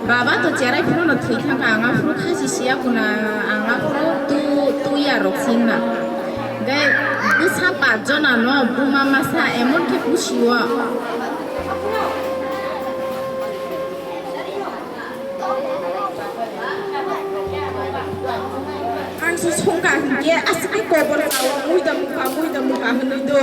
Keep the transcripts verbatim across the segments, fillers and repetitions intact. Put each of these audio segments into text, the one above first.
Baba to cherai phuru no thwi thangkha, ang aphuru khasi siya kuna, ang aphuru tu, tuya rok singna. Gai bwsa pat jona no buma masa emon khe pusiwo. Ang se songkha hinkhe aswk khe kobor sao, muida mukha, muida mukha hinwi do.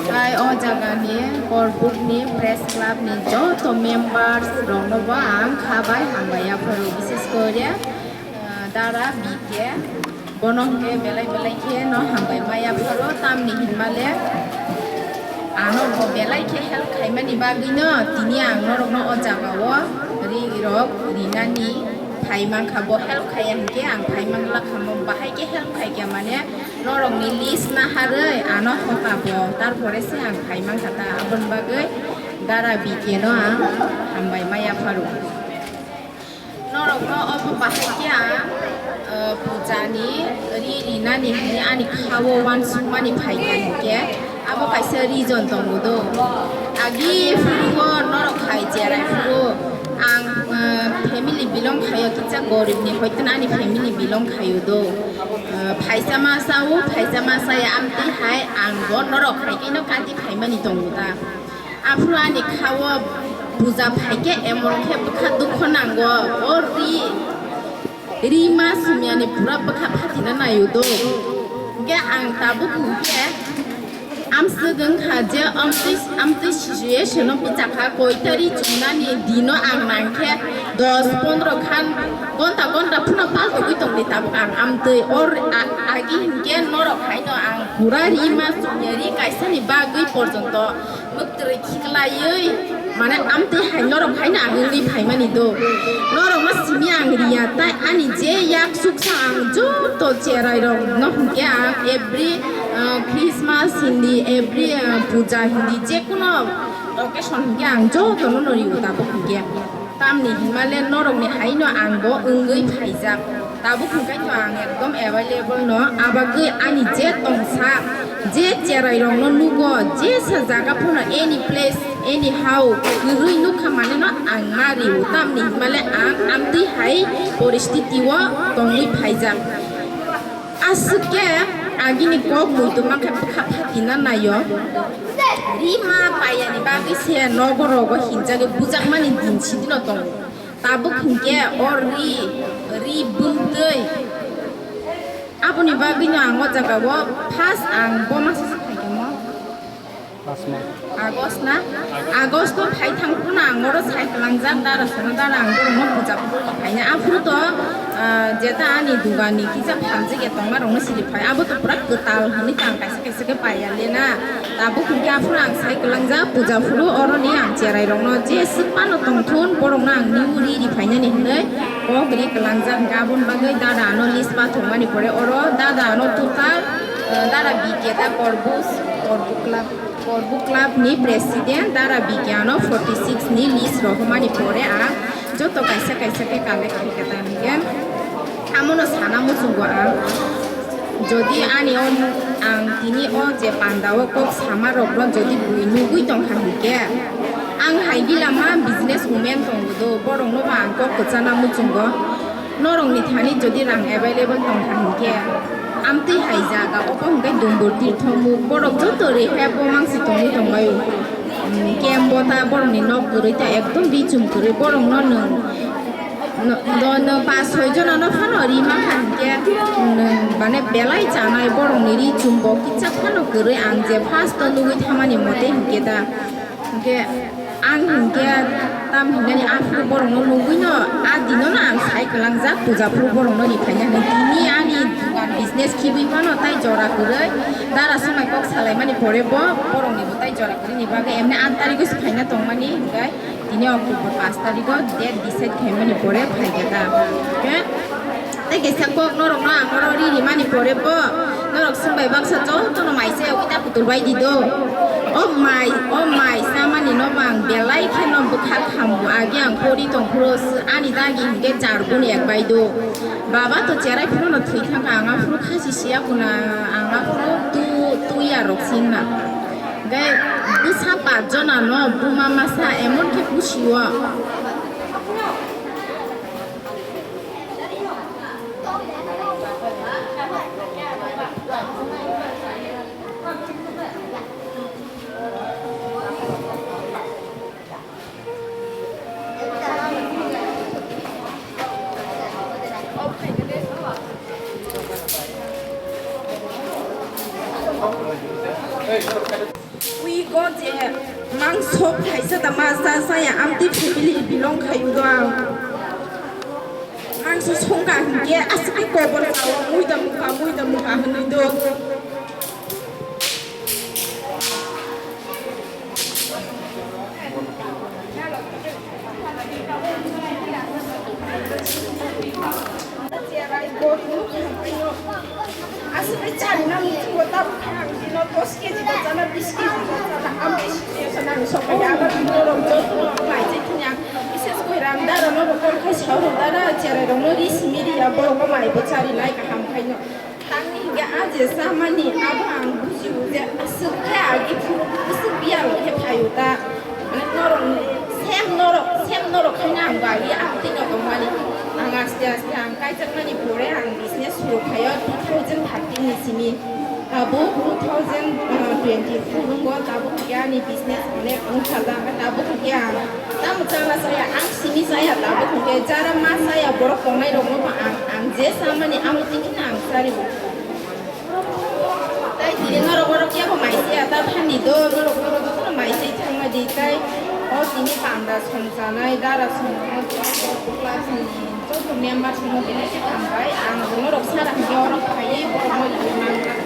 Tai o jagani Korbukni Press Clubni joto members rokno bo ang kha bai hambai yapharo, bises kore, ah, Dara B K. Bono hwnkhe belai belai khe no hambai ma yapharo, tamni hinmale ano bo belai khe help khaimani bagwino tini ang norokno o jagao ri rok rinani phai mankha. Bo help khaiya hinkhe ang phai mangla khamo, bahai khe help khaikha mane norokni list naharwi ano hoka bo, tarpore se ang phai mankha ta, aboni bagwi Dara B K no ang hambai ma yapharo. Norokno obo bahai khe ang, eh, pujani ri rinani hwnwi ani khao uansukmani phaikha hinkhe abo kaisa reason tongo do. Agi phuru norok hai cherai phuru ang, eh, family belong khaio, kisa goribni hoiteno ani family belong khaio do. Eh, phaisa ma sao, phaisa ma saya amtwi hai ang bo norok hai khe no kati phaimani tongo ta. Aphuru ani khao puja phaikhe emon khe bwkha dukho nango, o ri, ri ma sumyani pura bwkha phatina naio do. Hwnkhe ang tabuk hwnkhe amswk wngkha je amtwi, amtwi situation o bwchakha, koitari chumnani dino ang nangkhe dos pondro khan gonta gonta phano paltogwi tongdi tabuk ang amtwi. O ri-, a-, agi hinkhe norok haino ang pura ri ma sumya ri kaisani bagwi porjonto. Mwktwrwi khiklaiwi, mane, amtwi hai norok haino ang wngwi phaimani do. Norokno simi ang riya, tai ani je yak suksa ang joto cherai rokno hwnkhe ang every, uh, Christmas hindi, every, uh, puja hindi, jekono occasion hwnkhe ang jotono no rio tabuk hwnkhe. Tamni hinmale norokni haino ang bo wngwi phaijak. Tabuk hwnkhe to ang ekdom available no, abagwi ani je tongsa, je cherai rokno nugo, jesa jaga phano any place, anyhow, kwrwi nukha mane no ang ma rio. Tamni hinmale ang amtwi hai poristiti o tongwi phaijak. Aswk khe agini kok muitu mankhe bwkha phatina naio. Rima payani bagwi se nogo rogo hinjagwi bujakmani din sidino tongo. Tabuk hinkhe o ri, ri bumtwi. Aboni bagwino ang o jagao first ang bo masa se phaikha mo. August na? August o phai thang phano ang oro sai kwlangjak, dara sono dara ang borokno puja phuru phaina. Aphuru to, ah, jeta ani dugani kisa phaljaga tongma rokno siri phai. Abo to pura kwtal hinwi to ang kaisa kaisa khe paiya le na. Tabuk hwnkhe aphuru ang sai kwlangjak puja phuru oroni ang cherai rokno je swk phano tongthun borokno ang new ri ri phainani hinwi kok ri kwlangjak hwnkhe aboni bagwi dada ano list pathokmani pore oro dada ano total, ah, dara B K ta Korbus, Korbukla. Korbuk Club ni President Dara Bigyan o forty six ni list rohormani pore ang joto kaisa kaisa khe collect khaikha tamni khe amono sana muchungo ang. Jodi ani o ang tini o je panda o kok sama rokno jodi bui nugui tongkha hinkhe ang hai gila ma business women tongo do, borokno bo ang kok kwchana muchungo. Norokni thani jodi rang available tongkha hinkhe, amtwi hai jaga, obo hinkhe Dumbur Tirtho muk, borok joto rehab o mangsi tongwi tongbai. Camp o ta borokni nok kwrwi ta ekdom ri chum kwrwi, borokno nwng, no, no, nwng pas soi jonano phano ri mankha hinkhe, nwng mane belai chanai borokni ri chum bo kisa phano kwrwi, ang je first o nugwi thamani mote hinkhe ta. Hinkhe ang hinkhe tam hinani aphuru borokno nugwino, a dinono ang sai kwlangjak puja phuru borokno riphainani. Tini ani dukan business khibwi phano tai jora kwrwi dara swmai kok salaimani pore bo borokni bo tai jora kwrwini bagwi emne aat tarigo se phaina tongmani, hinkhe tini October paanch tarigo date decide khaimani pore phaikha ta. Hinkhe tei kaisa kok norokno ang oro ri rimani pore bo Norok swngbai baksa jotono mai se ui ta putul bai di do. O mai, o mai samani no bang belai khe no bwkha khamu agi ang pori tong phuru s-, ani dagi hinkhe jargun ek bai do. Baba to cherai phuru no thwi thangkha ang aphuru khasi siya kuna ang aphuru tu, tu ya rok singna. Hingke bwsa pach jona no buma masa emon khe pusi o. Ui go je mangso phaisa da ma cha cha ya amtwi family belong khai do ang. Mangso songkha hinkhe aswk khe kobor sao muida mukha muida mukha hinwi do. Aswk khe chari nang muchungo tabuk kha ang bino dos kg da chana, bis kg da chana, amtwi situation ang sokha ya, abo bino rok joto no mai je thini ang bises koi rang dara no bo kol khai sao rok dara cherai rok no ri simi ri ya borok no mai bo chari nai kaham khai no. Tangni hinkhe a je chamani abo ang bujigo je aswk khe agi phuru bwswk biyalo khe phaio ta. Mane norok sem norok, sem norok khaina ang bagi ang tino tongmani. Ang aste aste ang kaijakmani pore ang business suru khaio two thousand thirteen ni simi. Abo two thousand twenty-four wngkha, tabuk khe ani business onek wngkha da, tabuk khe ang tamo chana chaya, ang simi chaya, tabuk khe jara ma chaya, borok tongnai rokno bo ang, ang je chamani amo twi kheno ang chari bo. Tai tini norok borok yabo mai chaya ta thani do, norok borok jotono mai chai thangma di tai. O tini panda song chanai, dara song chanai, borok bwkla chini joto member songno belai khe hambai, ang norok sara hwnkhe oro phaiwi borokno.